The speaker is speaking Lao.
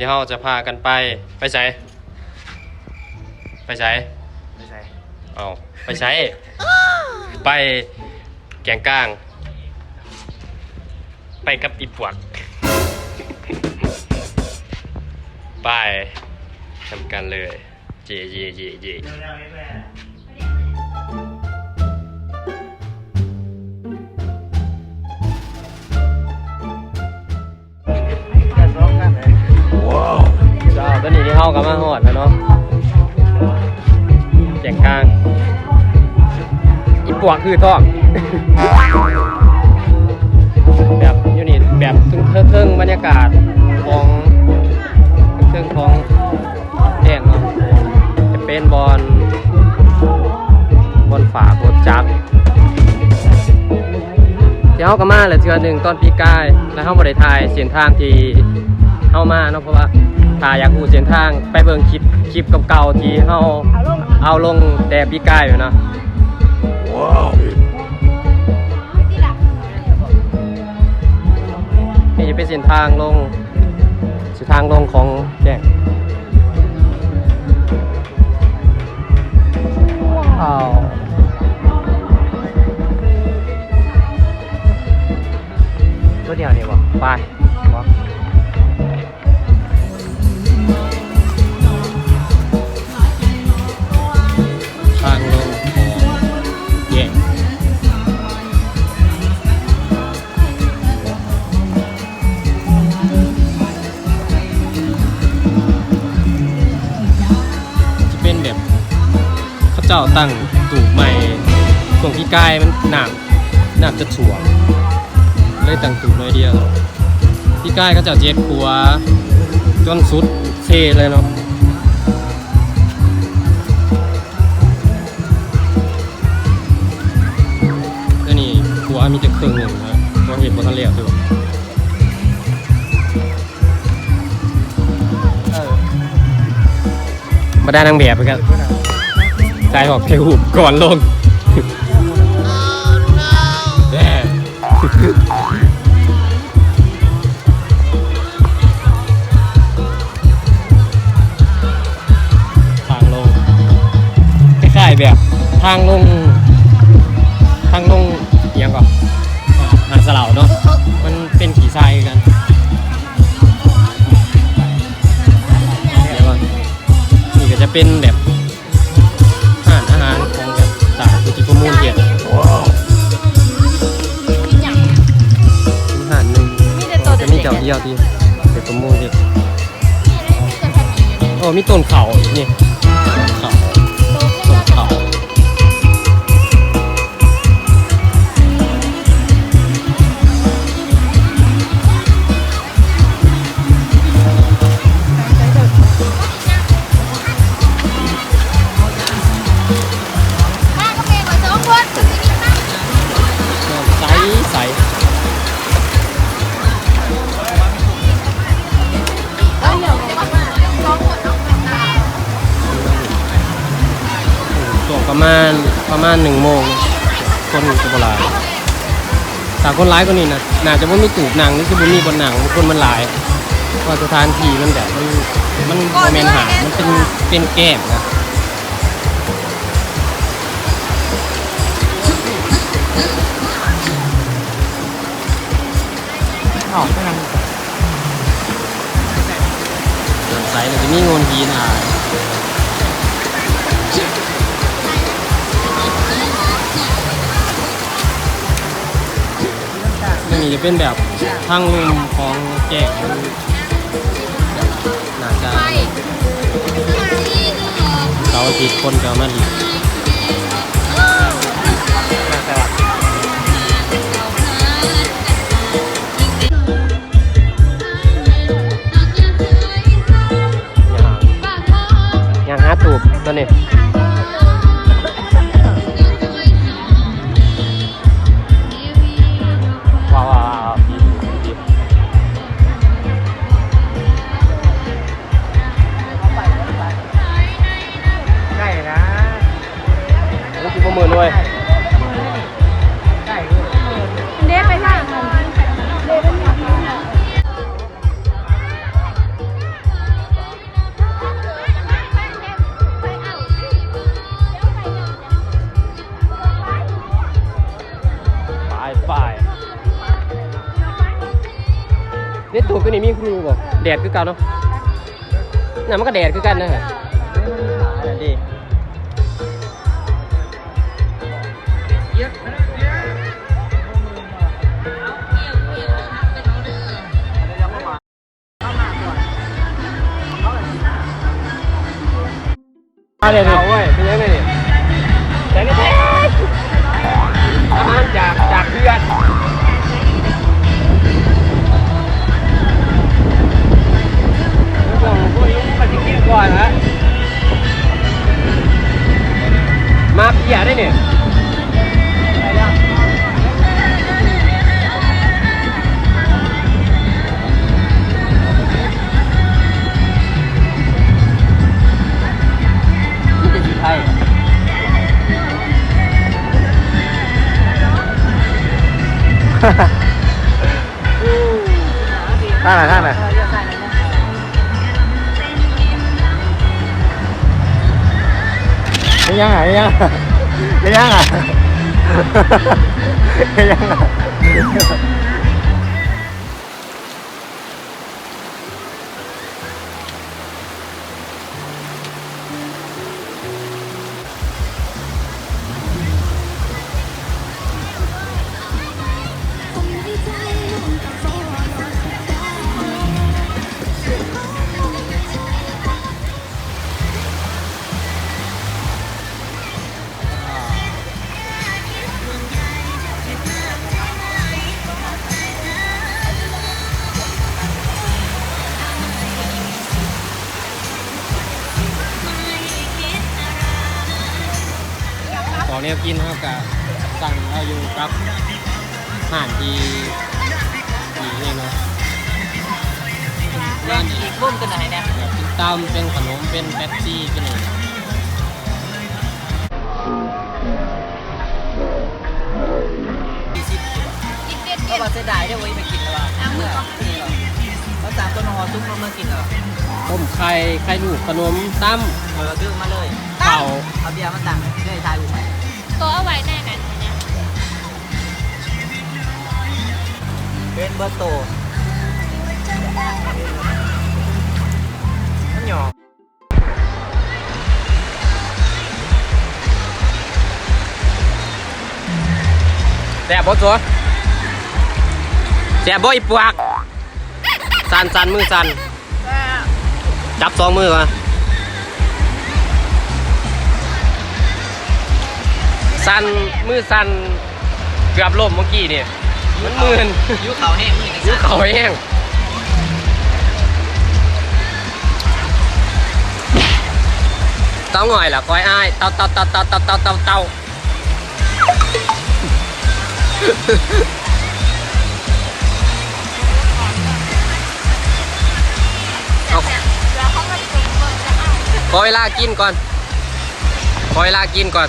ດຽວເຮົາຈະພາກັນໄປ ໄປໃສ? ໄປໃສ? ໄປໃສ? ເອົ້າ ໄປໃສ? ໄປແກ້ງກາງ ໄປກັບອີ່ປວກ ໄປນຳກັນເລີຍ. ເຢ ເຢ ເຢ ເຢ. ວ້າວ ຕອນນີ້ເຮົາກໍມາຮອດແລ້ວເນາະ ແກ້ງກາງ ອີ່ປວກຄືທ້ອງ ແບບຢູ່ນີ້ ແບບເທິງໆ ບັນຍາກາດຂອງ ເທິງໆ ຂອງ ແຈ້ງເນາະ ຈະເປັນບ່ອນ ບ່ອນຝາກລົດຈັກ ທີ່ເຮົາກໍມາແລ້ວເທື່ອໜຶ່ງຕອນປີກາຍ ແລ້ວເຮົາບໍ່ໄດ້ຖ່າຍເສັ້ນທາງທີ່ເຮົາມາເນາະ ເພາະວ່າຖ້າຢາກຮູ້ເສັ້ນທາງ ໄປເບິ່ງຄລິບ ຄລິບເກົ່າໆ ທີ່ເຮົາເອົາລົງແຕ່ປີກາຍພຸ້ນເນາະ. ນີ້ຈະເປັນເສັ້ນທາງລົງ ເສັ້ນທາງລົງຂອງແກ້ງ ວ້າວ ຕົວດຽວນີ້ບໍ່? ໄປ ບໍ່ ທາງລົງຂອງແກ້ງ ຈະເປັນແບບ ເຂົາເຈົ້າຕັ້ງຕູບໃໝ່ ຊ່ວງປີກາຍມັນ ນ້ຳ ນ້ຳຈະຖ້ວມ ເລີຍຕັ້ງຕູບໜ້ອຍດຽວ. ປີກາຍເຂົາເຈົ້າເຮັດຂົວຈົນສຸດເຊເລີຍເນາະ. ອັນນີ້ຂົວມີແຕ່ເຄິ່ງໜຶ່ງນະ ເຂົາເຮັດບໍ່ທັນແລ້ວເທື່ອ. ເອີ ບັນດານາງແບບຄືກັນ ຖ່າຍຮອດຖ່າຍຮູບກ່ອນລົງ. ທາງລົງ ຄ້າຍໆ ແບບທາງລົງ ທາງລົງອີ່ຫຍັງເກາະ ຫາດສະເຫຼົາເນາະ ມັນເປັນຂີ້ຊາຍຄືກັນ. ດຽວກ່ອນ ນີ້ກໍຈະເປັນແບບ ຮ້ານອາຫານຂອງແບບຕ່າງທີ່ປະມູນເຮັດ ຮ້ານໜຶ່ງ ມີແຕ່ໂຕເດັດໆ ຈະມີເຈົ້າດຽວທີ່ໄປປະມູນເຮັດ. ໂອ້ ມີຕົ້ນເຂົ້າອີກນີ້ ຕົ້ນເຂົ້າ ຕົ້ນເຂົ້າ. ນ້ຳໃສໆ ຊ່ວງປະມານ ປະມານໜຶ່ງໂມງ ຄົນຈະບໍ່ຫຼາຍ. ຖ້າຄົນຫຼາຍກວ່ານີ້ນະ ໜ້າຈະບໍ່ມີຕູບນັ່ງ ຫຼື ຊິບໍ່ມີບ່ອນນັ່ງ ຄົນມັນຫຼາຍ. ເພາະສະຖານທີ່ມັນແບບ ມັນ ມັນບໍ່ແມ່ນຫ້າງ ມັນເປັນ ເປັນແກ້ງນະ. ເອົາ ໄປນັ່ງ ໃສມັນຈະມີໂງ່ນຫີນຫຼາຍ. ອັນນີ້ຈະເປັນແບບທາງລົງຂອງແກ້ງ ໜ້າຈະເສົາອາທິດຄົນຈະມາຫຼິ້ນ. ຍ່າງ ຍ່າງຫາຕູບຕົວນີ້ ວ້າວໆ. ໃກ້ນະ ໃນຕູ້ໂຕນີ້ມີຄົນຢູ່ບໍ່? ແດດຄືເກົ່າເນາະ. ນັ້ນມັນກໍແດດຄືກັນນະ. ນັ້ນເດ້. ມາເລີຍ ເອົາເວີຍ ເປັນຫຍັງນີ້? ແຕ່ນີ້ ອາຫານຈາກ ຈາກເຮືອນ ພວກລຸງ ພວກລຸງກໍຊິກິນກ່ອນລະ ມາເພຍໄດ໋ນີ້. ມີແຕ່ຊິໄທ ທາງໃດ ທາງໃດ? ເຮັດຫຍັງອ່ະ ເຮັດຫຍັງ ເຮັດຫຍັງອ່ະ ເຮັດຫຍັງອ່ະ? ຂອງແນວກິນເຮົາກະສັ່ງເອົາຢູ່ກັບຮ້ານທີ່ນີ້ເອງເນາະ. ຮ້ານນີ້ ເປັນຕົ້ມ ເປັນຂະໜົມ ເປັນເປັບຊີ ເປັນຫຍັງ. ເພາະວ່າເສຍດາຍເດ້ ບໍ່ໄດ້ໄປກິນແລ້ວວ່າ ເອົາມື້ກ່ອນ ເອົາສາມຕົ້ນຫໍສຸກມາ ມາກິນແລ້ວ ຕົ້ມໄຂ່ ໄຂ່ລູກ ຂະໜົມ ຕຳ ເອີ ຖືມາເລີຍ ເຂົ້າ ເອົາເບຍມາຕັ້ງ ເລີຍຖ່າຍຮູບໃຫ້ ໂຕເອົາໄວ້ໃນນັ້ນນະ ເປັນເບີດໂຕ ມັນຫຍອກ. ແຊບບໍ່ ໂຈ? ແຊບບໍ່ ອີປວກ? ສັ່ນໆ ມືສັ່ນ ຈັບສອງມືວ່າ ສັ່ນ ມືສັ່ນ ເກືອບລົ້ມເມື່ອກີ້ນີ້ ມັນມື່ນ ຫິວເຂົ້າແຮງ ຫິວເຂົ້າແຮງ. ເຕົ້າງ່ອຍລະ ຄອຍອ້າຍ ເຕົ້າ ເຕົ້າ ເຕົ້າ. ເອົາ ຂໍເວລາກິນກ່ອນ ຂໍເວລາກິນກ່ອນ.